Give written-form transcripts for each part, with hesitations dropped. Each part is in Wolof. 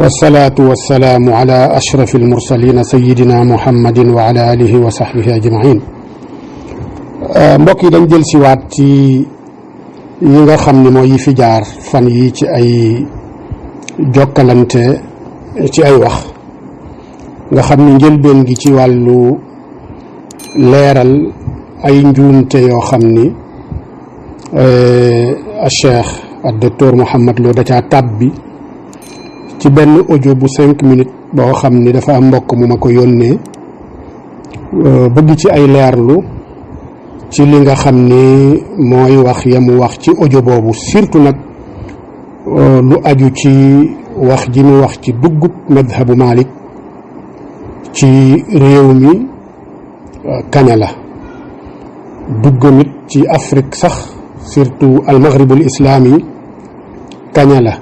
والصلاة والسلام على أشرف المرسلين سيدنا محمد وعلى آله وصحبه أجمعين. mbokk yi dañ jël si waat ci yi nga xam ne mooy yi fi jaar fan yi ci ay jokkalante ci ay wax nga xam ne njëlbeen gi ci wàllu leeral ay njuumte yoo xam ni Cheikh ak docteur Mouhamed Lo da caa tàbbi ci benn audio bu 5 minutes boo xam ni dafa am mbokk mu ma ko yónnee bëgg ci ay leerlu ci li nga xam ni mooy wax ya mu wax ci audio boobu, surtout nag lu aju ci wax ji mu wax ci duggub madhabu Malik ci réew mi kaña la duggamit ci Afrique sax surtout al maghribul islami kaña la.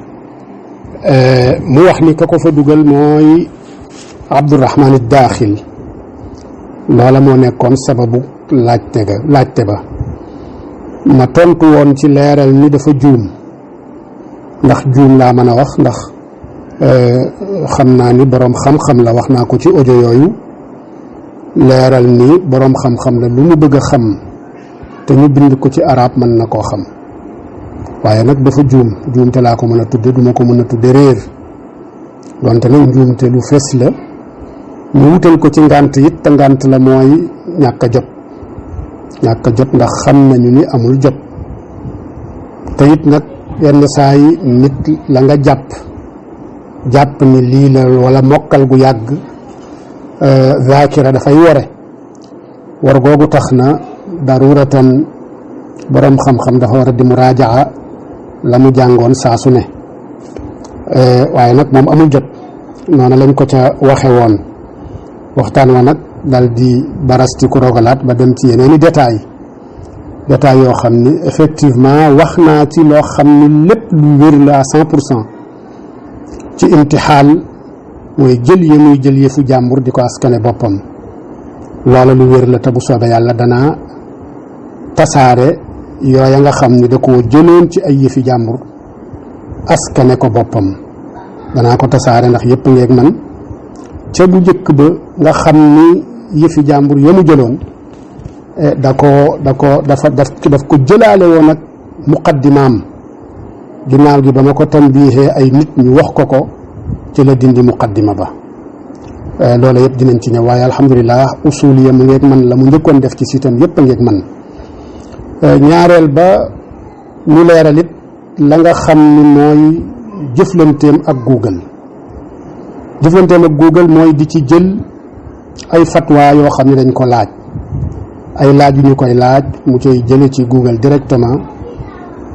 mu wax ni ka ko fa dugal mooy Abdurrahman ad-Dakhil, loola moo nekkoon sababu laajte ba ma tontu woon ci leeral ni dafa juum, ndax juum laa mën a wax ndax xam naa ni boroom xam-xam la, wax naa ko ci audio yooyu leeral ni boroom xam-xam la, lu mu bëgg a xam te ñu bind ko ci arab mën na koo xam, waaye nag dafa juumte laa ko mën a tudde, duma ko mën a tudde réer, donte nag njuumte lu fees la. ñu wutal ko ci ngànt it, te ngànt la mooy ñàkk a jot ndax xam nañu ni amul jot. te it nag yenn saa yi nit la nga jàpp ni lii la wala mokkal gu yàgg zaakira dafay war googu tax na daruratan boroom xam-xam dafa war a di muraajaa la mu jàngoon saa su ne, waaye nag moom amul jot. noonu lañ ko ca waxe woon. waxtaan wa nag dal di barasti ku rogalaat ba dem ci yeneeni détail yoo xam ni effectivement wax naa ci loo xam ni lépp lu wér la à 100% ci imtixaal mooy jël muy jël yëfu jàmbur di ko askane boppam. loola lu wér la te bu soobee yàlla danaa tasaare yooya nga xam ni da koo jëloon ci ay yëfi jàmbur askane ko boppam, danaa ko tasaare ndax yëpp ngeeg man. ca bu njëkk ba nga xam ni yëfi jàmbur ya mu jëloon daf ko jëlaale woon ak muqaddimaam, ginnaaw gi ba ma ko tanbiihee ay nit ñu wax ko ci la dindi muqaddima ba. loola yëpp dinañ ci ñëw, waaye alhamdulilah usuliya mu ngeeg man, la mu njëkkoon def ci sitam yëpp a ngeeg man. ñaareel ba ñu leeral it la nga xam ni mooy jëflanteem ak Google mooy di ci jël ay fatwa yoo xam ne dañ ko laaj, ay laaj yu ñu koy laaj mu cay jële ci Google directement,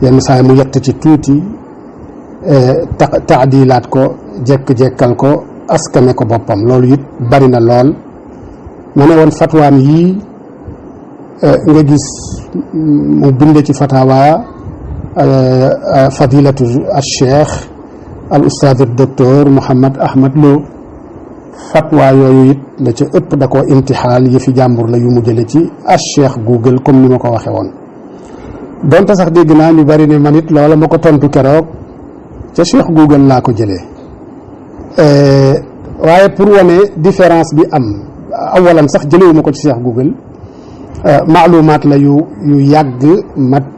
yenn saa mu yett ci tuuti taadilaat ko, jekk-jekkal ko, askane ko boppam. loolu it bari na lool. ma ne woon fatwaam yii nga gis mu binde ci fatawa fadilatu al-cheikh al ustaad docteur Mouhamed Ahmed Lo, fatwa yooyu it la ca ëpp da koo imtixaal yëfi jàmbur la yu mu jële ci Cheikh Google, comme ni ma ko waxe woon. donte sax dégg naa ñu bari ne man it loola ma ko tontu keroog ca Cheikh Google laa ko jëlee, waaye pour wane différence bi am, awalan sax jëlewuma ko ci Cheikh Google, maalumaat la yu yàgg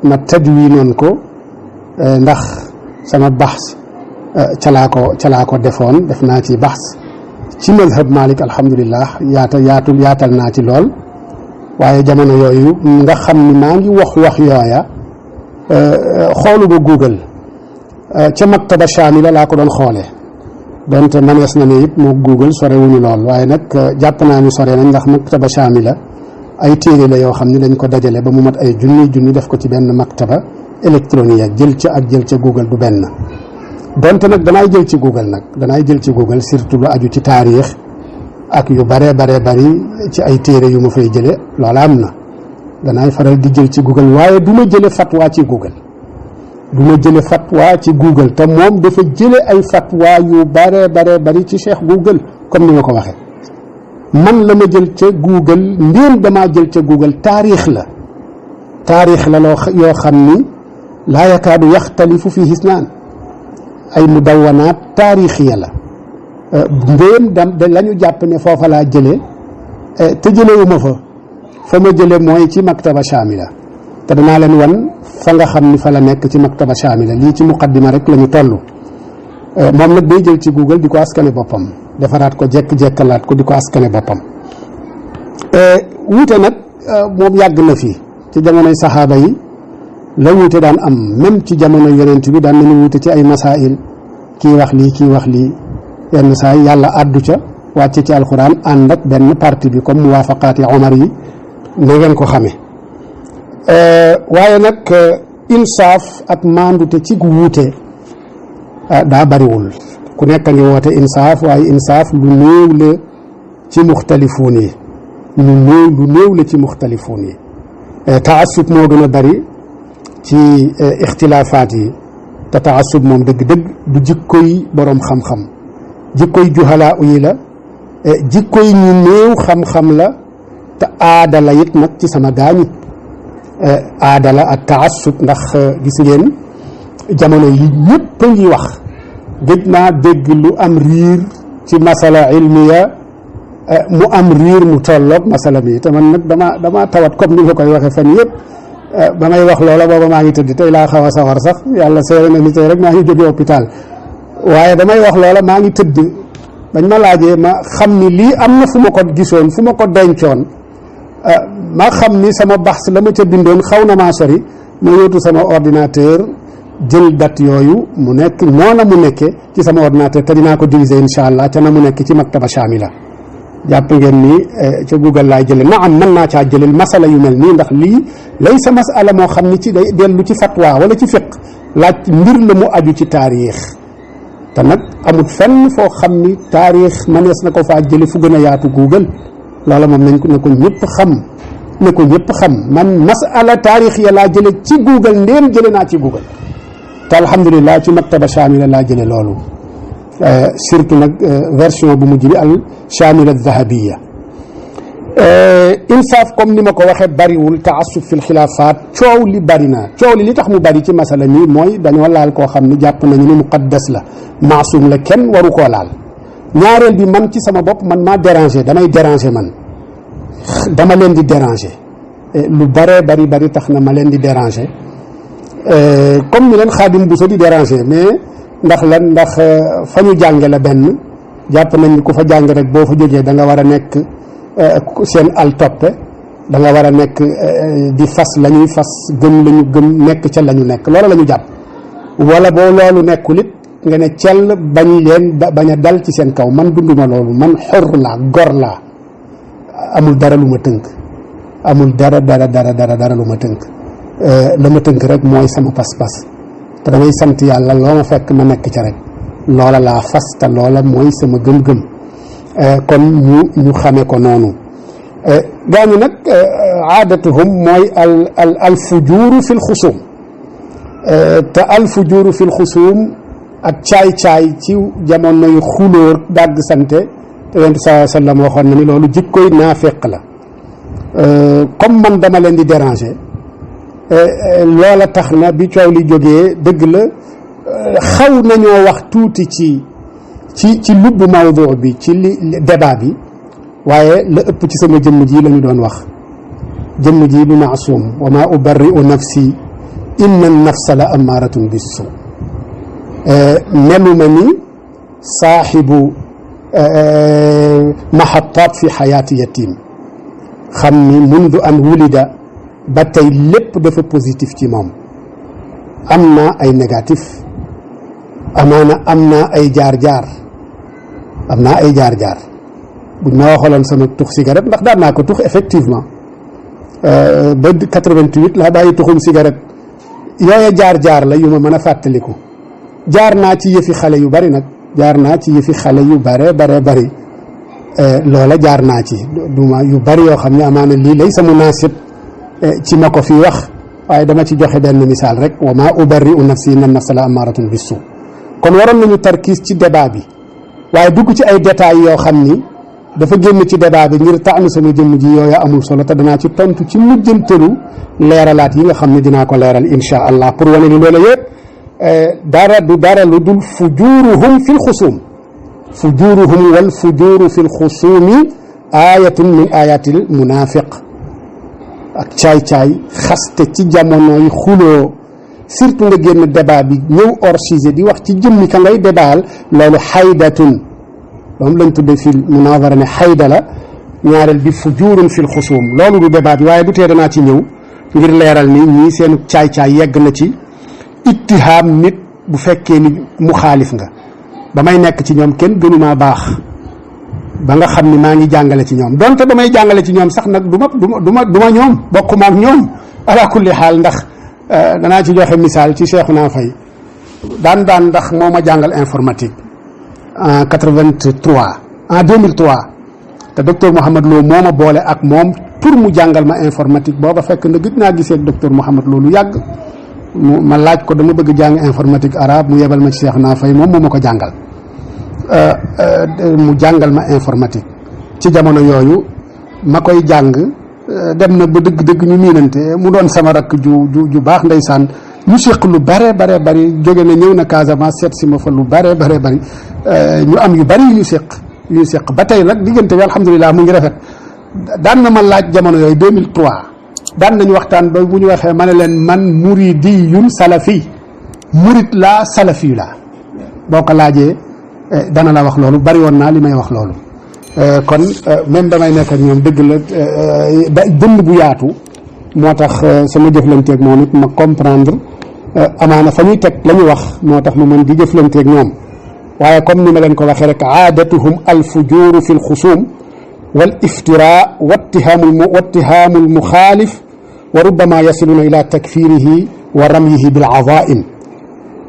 ma tadwinoon ko ndax sama baxs ca laa ko defoon. def naa ci baxs ci mazhab Malik, alhamdulillah yaatal naa ci lool. waaye jamono yooyu nga xam ni maa ngi wax yooya xoolu ba Google, ca maktaba shamila laa ko doon xoolee, donte manees na ne it moo Google sore wuñu lool, waaye nag jàpp naa ni sore nañ, ndax maktaba shamila ay téere la yoo xam ni dañ ko dajale ba mu mat ay junni def ko ci benn maktaba électronique. jël ca Google du benn. donte nag danaay jël ci Google surtout lu aju ci taarix ak yu bari ci ay téere yu ma fay jële, loola am na. danaay faral di jël ci Google, waaye du ma jële fatwa ci Google. te moom dafa jële ay fatwa yu bari ci Cheikh Google, comme ni ma ko waxee. man la ma jël ca Google, ndéem damaa jël ca Google taarix la yoo xam ni laa yakaadu yaxtalifu fiihi isnaan, ay mudawwanaat taarixiya la ndéem la ñu jàpp ne foofa laa jëlee te jëlewuma fa ma jële mooy ci maktaba shamila te danaa leen wan fa nga xam ni fa la nekk ci maktaba shamila lii ci muqaddima rek la ñu toll moom nag day jël ci Google di ko askane boppam defaraat ko jekk-jekkalaat ko di ko askane boppam wuute nag moom yàgg na fi ci jamonoy saxaaba yi la wuute daan am même ci jamono yonent bi daan nañu wuute ci ay masail kii wax lii yenn saa yàlla àddu ca wàcce ci alxuraan ànd ak benn parti bi comme muwaafaqaati Omar yi na ngeen ko xamee waaye nag insaaf ak maandute ci wuute daa bariwul ku nekk a ngi woote insaaf waaye insaaf lu néew la ci muxtalifuun yi lu néew la ci muxtalifuun yi taassub moo gën a bari ci ixtilaafaat yi te taassub moom dëgg-dëgg du jikkoy boroom xam-xam jikkoy juhalaa yi la jikkoy ñu néew xam-xam la te aada la it nag ci sama gaañi aada la ak taassub ndax gis ngeen jamono yi ñëpp a ngi wax gëj naa dégg lu am riir ci masala ilmiya mu am riir mu tolloog masala mi te man nag dama tawat comme ni nga koy waxee fan yëpp ba may wax loola booba maa ngi tëdd tey laa xaw a sawar sax yàlla seere na ni tey rek maa ngi jóge hôpital waaye damay wax loola maa ngi tëdd bañ ma laajee ma xam ni lii am na fu ma ko gisoon fu ma ko dencoon ma xam ni sama baxs la ma ca bindoon xaw na maa sori ma yóotu sama ordinateur jël date yooyu mu nekk noona mu nekke ci sama ordinateur te dinaa ko diviser insha allah ca na mu nekk ci maktaba shamila jàpp ngeen ni ca Google laay jële na am mën naa caa jëlel masala yu mel nii ndax lii lay sa masala moo xam ni ci day dellu ci fatwa wala ci fiq laaj mbir la mu aju ci taarix te nag amul fenn foo xam ni taarix mënees na ko faa jële fu gën a yaatu Google loola moom nañ ko ne ko ñëpp xam man masala taarix ya laa jële ci Google ndéem jële naa ci Google te alhamdulilah ci maktaba shamila laa jële loolu surtout nag version bu mujj bi al shamila dhahabiya insaaf comme ni ma ko waxee bariwul taassub fil xilaafaat coow li bari na coow li tax mu bari ci masala mi mooy dañoo laal koo xam ni jàpp nañu ni muqaddas la maasum la kenn waru koo laal ñaareel bi man ci sama bopp man maa déranger damay déranger man dama leen di déranger lu bare bari tax na ma leen di déranger comme ni leen Xaadim Buso di déranger mais ndax fa ñu jànge la benn jàpp nañ ni ku fa jàng rek boo fa jógee da nga war a nekk seen al toppe da nga war a nekk di fas la ñuy fas gëm la ñu gëm nekk ca la ñu nekk loola la ñu jàpp wala boo loolu nekkul it nga ne cell bañ a dal ci seen kaw man dunduma loolu man xor laa gor laa amul dara lu ma tënk amul dara lu ma tënk la ma tënk rek mooy sama pas-pas te damay sant yàlla loo ma fekk ma nekk ca rek loola laa fas te loola mooy sama gëm-gëm kon ñu xame ko noonu gaañu nag aadatuhum mooy al fujuuru fi lxusuum te al fujuuru fi lxusuum ak caay-caay ci jamonoy xulóor dàgg sante te yonent saa sallam waxoon na ni loolu jikkoy naafeq la comme man dama leen di déranger loola tax na bi coow li jógee dëgg la xaw nañoo wax tuuti ci lubb mawdu bi ci li débat bi waaye la ëpp ci sama jëmm ji la ñu doon wax jëmm ji du maasum wa ma ubarri'u nafsi inna nafsa la amaaratun bisu meluma ni saaxibu maxataat fi xayaati yatim xam ni mundu an wulida ba tey lépp dafa positif ci moom am na ay négatif amaana am naa ay jaar-jaar buñ ma waxaloon sama tux cigarette ndax daan naa ko tux effectivement ba 88 laa bàyyi tuxum cigarette yooya jaar-jaar la yu ma mën a fàttaliku jaar naa ci yëfi xale yu bari nag bari loola jaar naa ci duma yu bari yoo xam ne amaana lii lay sa munaasib ci ma ko fi wax waaye dama ci joxe benn misaal rek wa ma ubarri'u nafsi inna nafsa la amaaratun bisu kon waroon nañu tarkiis ci débat bi waaye dugg ci ay détails yoo xam ni dafa génn ci débat bi ngir taanu sama jëmm ji yooyu amul solo te danaa ci tontu ci mujjantalu leeralaat yi nga xam ne dinaa ko leeral insha allah pour wane ni loola yëpp dara lu dul fujuuruhum fil xusuum fujuruhum wal fujuru fi lxusumi ayatun min ayatil munafiq ak caay-caay xaste ci jamonoy xuloo surtout nga génn débat bi ñëw hors sujet di wax ci jëmmi ka ngay débaal loolu xaydatun moom lañ tudde fi munazara ne xayda la ñaareel bi fujurun fi lxusum loolu du débat bi waaye du tee danaa ci ñëw ngir leeral ni ñii seen caay-caay yegg na ci ittihaam nit bu fekkee ni mu xaalif nga ba may nekk ci ñoom kenn gënumaa baax ba nga xam ni maa ngi jàngale ci ñoom donte damay jàngale ci ñoom sax nag du ma ñoom bokkuma ak ñoom ala kulli xaal ndax danaa ci joxe misaal ci Cheikhouna Faye daan ndax moo ma jàngal informatique en 83 en 2003 te docteur Mouhamed Lo moo ma boole ak moom pour mu jàngal ma informatique booba fekk na gëj naa gisee ak docteur Mouhamed Lo lu yàgg ma laaj ko dama bëgg jàng informatique arabe mu yebal ma ci Cheikhouna Faye moom moo ma ko jàngal mu jàngal ma informatique ci jamono yooyu ma koy jàng dem na ba dëgg-dëgg ñu miinante mu doon sama rakk ju baax ndeysaan ñu séq lu bare bari jóge na ñëw na Casamance seet si ma fa lu bare bari ñu am yu bari yu séq ba tey nag diggante bi alhamdulilah mu ngi rafet daan na ma laaj jamono yooyu 2003 daan nañu waxtaan ba bu ñu waxee ma ne leen man muridiyun salafi murid laa salafi laa boo ko laajee dana la wax loolu bari woon naa li may wax loolu kon même damay nekk ak ñoom dëgg la dënd bu yaatu moo tax sama jëflanteeg moom it ma comprendre amaana fa ñuy teg la ñu wax moo tax ma mën di jëflanteeg ñoom waaye comme ni ma leen ko waxee rek aadatuhum alfujuru fi lxusum wal iftira wattihaamu almuxaalif wa rubbama yasiluna ila takfirihi wa ramyihi bil azaim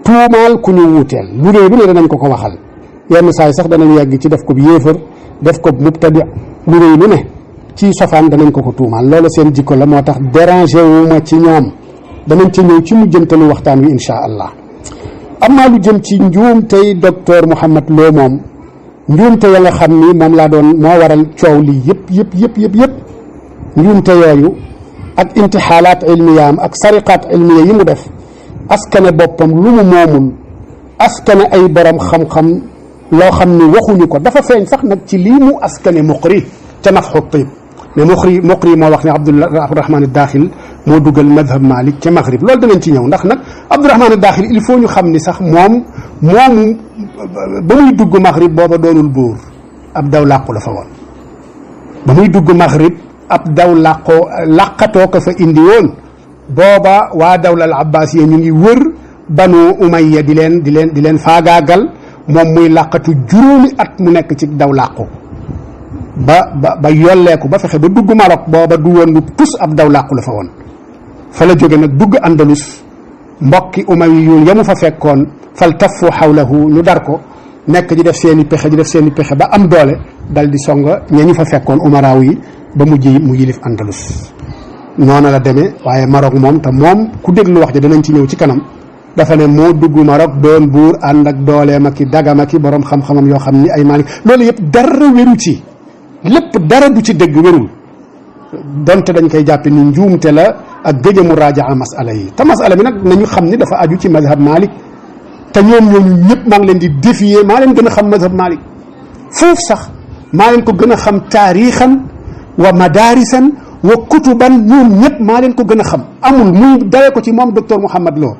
tuumaal ku ñu wuuteel lu réy lu ne danañ ko waxal yenn saa yi sax danañ yàgg ci def ko yéefar def ko mubtadi lu réy lu ne ci sofaan danañ ko tuumaal loolu seen jikko la moo tax dérangé wu ma ci ñoom danañ ci ñëw ci mujjantalu waxtaan wi insha allah am naa lu jëm ci njuumtey docteur Mouhamed Lo moom njuumte ya nga xam ni moom laa doon moo waral coow lii yëpp njuumte yooyu ak intixaalaat ilmiyaam ak sariqaat ilmiya yi mu def askane boppam lu mu moomul askane ay borom xam-xam loo xam ni waxuñu ko dafa feeñ sax nag ci lii mu askane muqri ca nafxu tib mais muqri moo wax ne Abdourahman Daaxil moo dugal madhab Malik ca Maghrib loolu danañ ci ñëw ndax nag Abdourahman Daaxil il faut ñu xam ni sax moomu ba muy dugg Maghrib booba doonul buur ab daw làqu la fa woon ba muy dugg Maghrib ab daw làqatoo ko fa indi woon booba waa dawla al abbasiya ñu ngi wër banu umayya di leen faagaagal moom muy làqatu juróomi at mu nekk ci daw làqu ba yolleeku ba fexe ba dugg Maroc booba du woon lu tus ab daw làqu la fa woon fa la jóge nag dugg Andalus mbokki umayyun ya mu fa fekkoon fal taffu xawlahu ñu dar ko nekk di def seen i pexe ba am doole dal di songa ña ñu fa fekkoon umaraaw yi ba mu yilif Andalus noona la demee waaye Maroc moom te moom ku déglu wax ja danañ ci ñëw ci kanam dafa ne moo dugg Maroc doon buur ànd ak dooleem ak i dagam ak i borom xam-xamam yoo xam ni ay Maalik loolu yëpp dara wéru ci lépp dara du ci dëgg wérul donte dañ koy jàppe ni njuumte la ak gëj a muraajaa masala yi te masala bi nag nañu xam ni dafa aju ci madhab Malik te ñoom ñooñu ñëpp maa ngi leen di défier maa leen gën a xam madhab Malik foofu sax maa leen ko gën a xam taarixan wa madaarisan wa kutuban ñoom ñëpp maa leen ko gën a xam amul muy dawee ko ci moom docteur Mouhamed Lo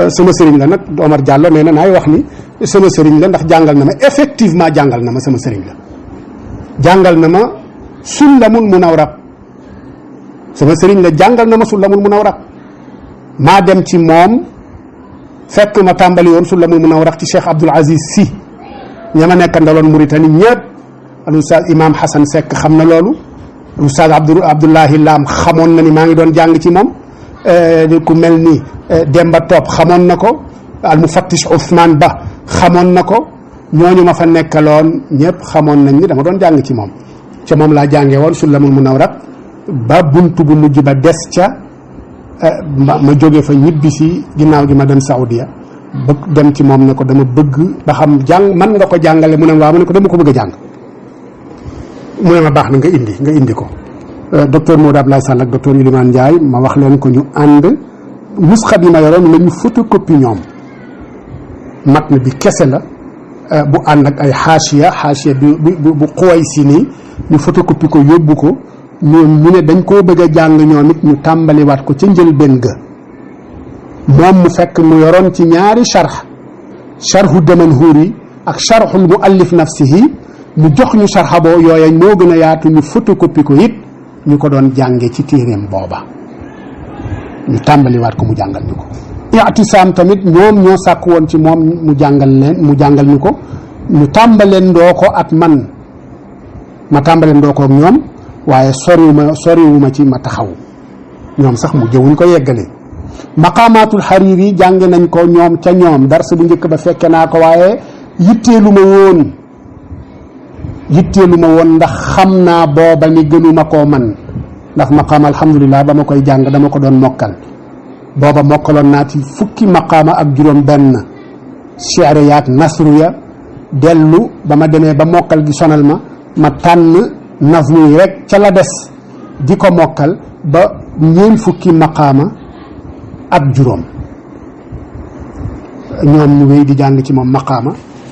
sama sëriñ la nag Omar Diallo nee na naay wax ni sama sëriñ la ndax jàngal na ma effectivement jàngal na ma sama sëriñ la jàngal na ma sullamul munawraq sama sëriñ la jàngal na ma sullamul munawraq maa dem ci moom fekk ma tàmbali woon sullamul munawraq ci Cheikh Abdoul Aziz Sy ña ma nekk ndaloon Mauritanie ñëpp al oustaz imam Hassan Seck xam na loolu oustaz Abdoulahi Lam xamoon na ni maa ngi doon jàng ci moom ku mel ni Demba Top xamoon na ko al mufattish Ousmane Ba xamoon na ko ñooñu ma fa nekkaloon ñëpp xamoon nañ ni dama doon jàng ci moom ca moom laa jàngee woon sullamul munawraq ba buntu bu mujj ba des ca ma jóge fa ñibbi si ginnaaw gi ma dem Saudiya bëgg dem ci moom ne ko dama bëgg ba xam jàng man nga ko jàngale mu ne waaw mu ne ko dama ko bëgg a jàng mu ne ma baax na nga indi ko docteur Modou Abdoulaye Sall ak docteur Ilimane Ndiaye ma wax leen ko ñu ànd nusxa bi ma yoroon la ñu photocopie ñoom matn bi kese la bu ànd ak ay xaasiya bu xuway si nii ñu photocopie ko yóbbu ko ñoom ñu ne dañ koo bëgg a jàng ñoom it ñu tàmbaliwaat ko ca njëlbéen ga moom mu fekk mu yoroon ci ñaari charhu Damanhuri ak charhul muallif nafsihi mu jox ñu charha boo yooya moo gën a yaatu ñu photocopie ko it ñu ko doon jànge ci téeréem booba ñu tàmbaliwaat ko mu jàngal ñu ko i'tisaam tamit ñoom ñoo sàkk woon ci moom mu jàngal ñu ko ñu tàmbalendoo ko ak man ma tàmbalendoo ko ak ñoom waaye soriwuma ci ma taxaw ñoom sax mu jëwuñ ko yeggale maqaamaatul Hariri jàng nañ ko ñoom ca ñoom dars bu njëkk ba fekke naa ko waaye yitteelu ma woon ndax xam naa booba ni gënuma koo man ndax maqaama alhamdulilah ba ma koy jàng dama ko doon mokkal booba mokkaloon naa ci fukki maqaama ak juróom benn siyaare yaak nasru ya dellu ba ma demee ba mokkal gi sonal ma tànn nazmu yi rek ca la des di ko mokkal ba ñeent fukki maqaama ak juróom ñoom ñu wéy di jàng ci moom maqaama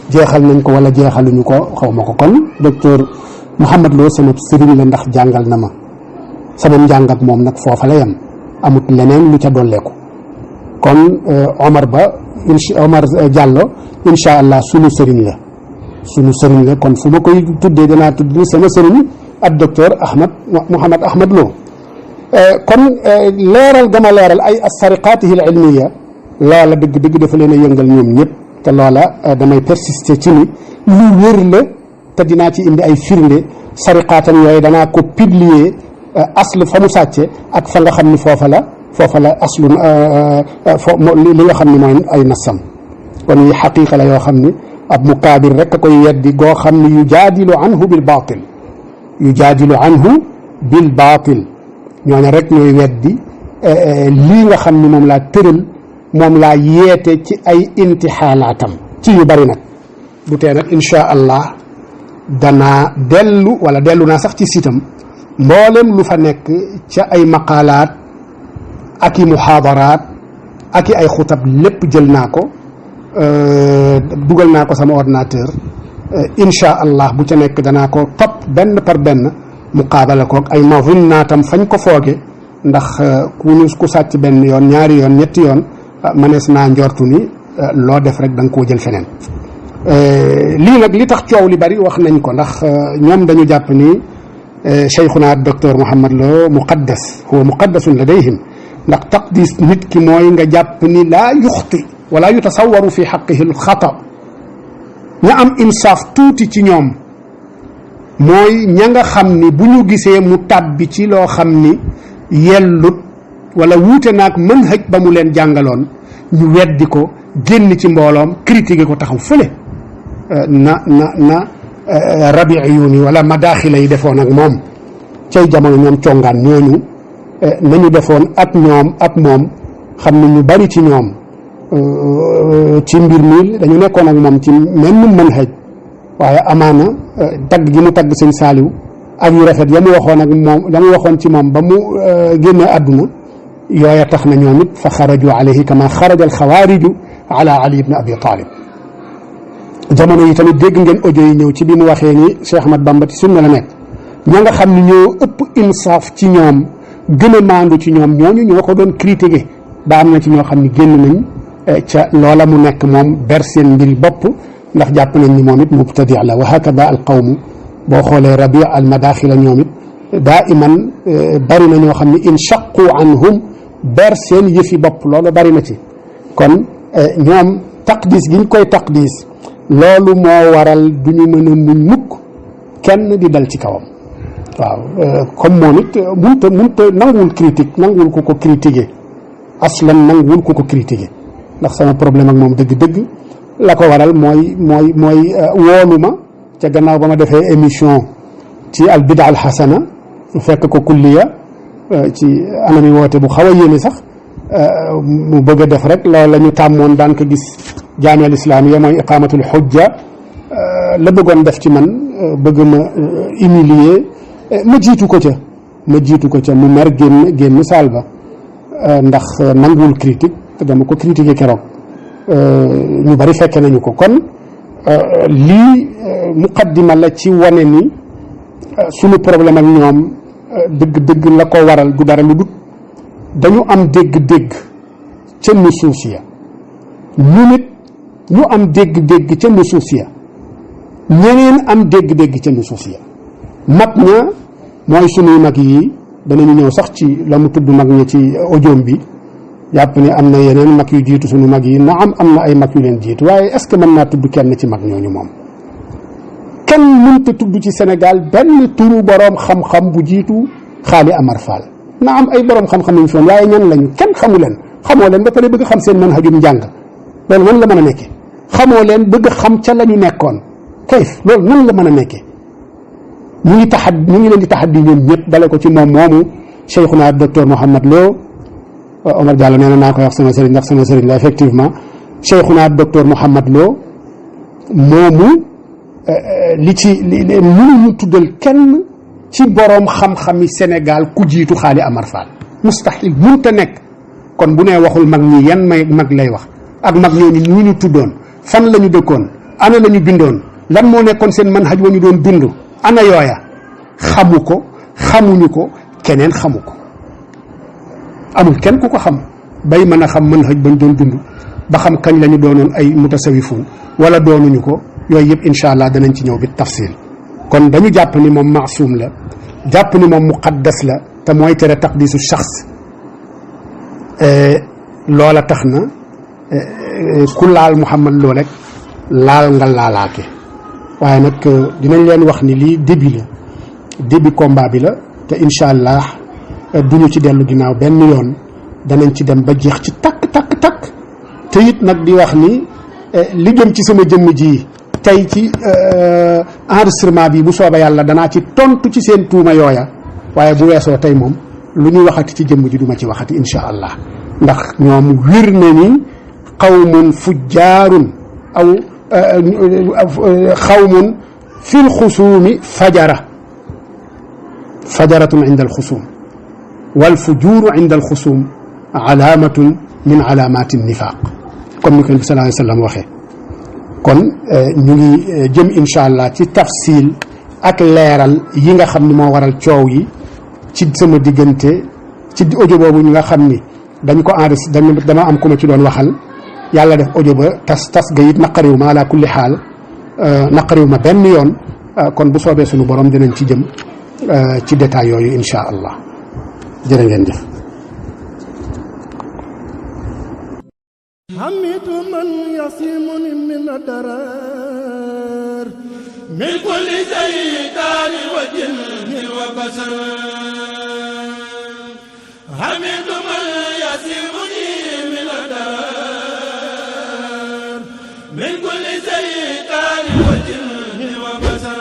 jeexal nañ ko wala jeexaluñu ko xaw ma ko kon docteur Mouhamed Lo sama sëriñ la ndax jàngal na ma sama njàng ak moom nag foofa la yem amut leneen lu ca dolleeku kon Omar Diallo incha allah sunu sëriñ la kon fu ma koy tuddee danaa tudd sama sëriñ ak docteur Mouhamed Ahmed Lo kon leeral gama leeral ay asariqaatihi al ilmiya loola dëgg dafa leen a yëngal ñoom ñëpp te loola damay persister ci ni lu wér la te dinaa ci indi ay firnde sariqaatam yooyu danaa ko publier asl fa mu sàcce ak fa nga xam ni foofa la aslu li nga xam ni mooy ay nasam kon yi xaqiqa la yoo xam ni ab mukaabir rek a koy weddi goo xam ni yujaadilu anhu bil baatil ñooñu rek ñooy weddi lii nga xam ni moom laa tëral moom laa yeete ci ay intixaalaatam ci yu bari nag bu tee nag insha allah danaa dellu naa sax ci sitam mboolem lu fa nekk ca ay maqaalaat ak i muhaadaraat ak i ay xutab lépp jël naa ko dugal naa ko sama ordinateur insha allah bu ca nekk danaa ko topp benn par benn muqaabala koog ay mazunnaatam fañ ko fooge ndax ku sàcc benn yoon ñaari yoon ñetti yoon mënees naa njortu ni loo def rek da nga koo jël feneen lii nag li tax coow li bari wax nañ ko ndax ñoom dañu jàpp ni cheikhuna docteur Mouhamed Lo huwa muqaddasun ladayhim ndax taqdis nit ki mooy nga jàpp ni laa yuxti wala yutasawaru fi xaqihi alxata ña am insaaf tuuti ci ñoom mooy ña nga xam ni bu ñu gisee mu tàbbi ci loo xam ni yellut wala wuute naag manhaj ba mu leen jàngaloon ñu weddi ko génn ci mbooloom critiquer ko taxaw fële na rabiiyuun yi wala madaaxila yi defoon ak moom cay jamono ñoom congaan ñooñu nañu defoon ak moom xam ne ñu bari ci ñoom ci mbir mi dañu nekkoon ak moom ci menn manhaj waaye amaana tagg gi mu tagg sëñ Saaliw ak yu rafet ya mu waxoon ci moom ba mu génne àdduna yooya tax na ñoom it fa xaraju alayhi kama xaraja alxawaariju ala ali ibn abi talib jamono yi tamit dégg ngeen audio yi ñëw ci bi mu waxee ni Cheikh Ahmad Bamba ci sunna la nekk ña nga xam ne ñoo ëpp insaaf ci ñoom gën a maandu ci ñoom ñooñu ñoo ko doon critiquer ba am na ci ñoo xam ne génn nañ ca loola mu nekk moom ber seen mbiri bopp ndax jàpp nañ ni moom it mubtadi la wa hakada al qawmu boo xoolee rabi al madaaxila ñoom it daa iman bari na ñoo xam ne inshaqu anhum ber seen yëfi bopp loolu bari na ci kon ñoom taqdis gi ñu koy taqdis loolu moo waral du ñu mën a muñ mukk kenn di dal ci kawam waaw comme moom it munta nanguwul critique nanguwul ku ko critiquer aslan nanguwul ku ko critiquer ndax sama problème ak moom dëgg-dëgg la ko waral mooy woolu ma ca gannaaw ba ma defee émission ci al bida al xasana fekk ko kulliya ci anami woote bu xaw a yéeme sax mu bëgg a def rek loolu la ñu tàmmoon daan ko gis jaami al islaamiya mooy iqamatul xujja la bëggoon def ci man bëgg ma humilier ma jiitu ko ca mu mer génn saal ba ndax nanguwul critique te dama ko critiquer keroog ñu bari fekke nañu ko kon lii muqaddima la ci wane ni sunu problème ak ñoom dëgg-dëgg la ko waral du dara lu dut dañu am dégg-dégg ca nusuus ya ñu nit ñu am dégg-dégg ca nusuus ya ñeneen am dégg-dégg ca nusuus ya mag ña mooy sunuy mag yi danañu ñëw sax ci la mu tudd mag ña ci audiom bi jàpp ne am na yeneen mag yu jiitu sunu mag yi na am na ay mag yu leen jiitu waaye est-ce que mën naa tudd kenn ci mag ñooñu moom kenn mënta tudd ci Sénégal benn turu boroom xam-xam bu jiitu Xaali Amar Fall na am ay boroom xam-xam yu fi woon waaye ñan lañu kenn xamu leen xamoo leen ba pare bëgg xam seen manhajum njàng loolu nan la mën a nekke xamoo leen bëgg xam ca la ñu nekkoon kayf loolu nan la mën a nekke ñu ngi leen di taxaddi ñoom ñëpp dale ko ci moom moomu Cheikhuna docteur Mouhamed Lo Omar Diallo nee na naa koy wax sama sëriñ ndax sama sëriñ la effectivement Cheikhuna docteur Mouhamed Lo moomu mënuñu tuddal kenn ci boroom xam-xami Sénégal ku jiitu Xaali Amar Fall mustahil munta nekk kon bu nee waxul mag ñi yan mag lay wax ak mag ñooñu ñu ñu tuddoon fan la ñu dëkkoon ana la ñu bindoon lan moo nekkoon seen manhaj wa ñu doon dund ana yooya xamu ko xamuñu ko keneen xamu ko amul kenn ku ko xam bay mën a xam manhaj bañ doon dund ba xam kañ la ñu doonoon ay mutasawifun wala doonuñu ko yooyu yëpp incha allah danañ ci ñëw bi tafsil kon dañu jàpp ni moom maasum la jàpp ni moom muqaddas la te mooy tere taqdisu shaxs loola tax na ku laal Muhammad Lo rek laal nga laalaake waaye nag dinañ leen wax ni lii début combat bi la te incha allah duñu ci dellu ginnaaw benn yoon danañ ci dem ba jeex ci takk te it nag di wax ni li jëm ci sama jëmm ji tey ci enregistrement bi bu sooba yàlla danaa ci tontu ci seen tuuma yooya waaye bu weesoo tey moom lu ñuy waxati ci jëmm ji duma ci waxati incha allah ndax ñoom wir na ni qawmun fujjaarun aw xawmun fi lxusuumi fajaratun inda alxusum walfujuru inda alxusum alaamatun min alaamati nifaq comme ni ko nabi sallallahu alayhi wa sallam waxee kon ñu ngi jëm incha allah ci tafsil ak leeral yi nga xam ni moo waral coow yi ci sama diggante ci audio boobu ñu nga xam ni dañ ko enregistré dama am ku ma ci doon waxal yàlla def audio ba tas ga it naqariw ma ala kulli xaal naqariw ma benn yoon kon bu soobee suñu borom dinañ ci jëm ci détail yooyu incha allah jërë ngeen jëf. hamitu man yasimuni min darar min kulli shaytaani wa jinni wa basar hamitu man yasimuni min darar min kulli shaytaani wa jinni wa basar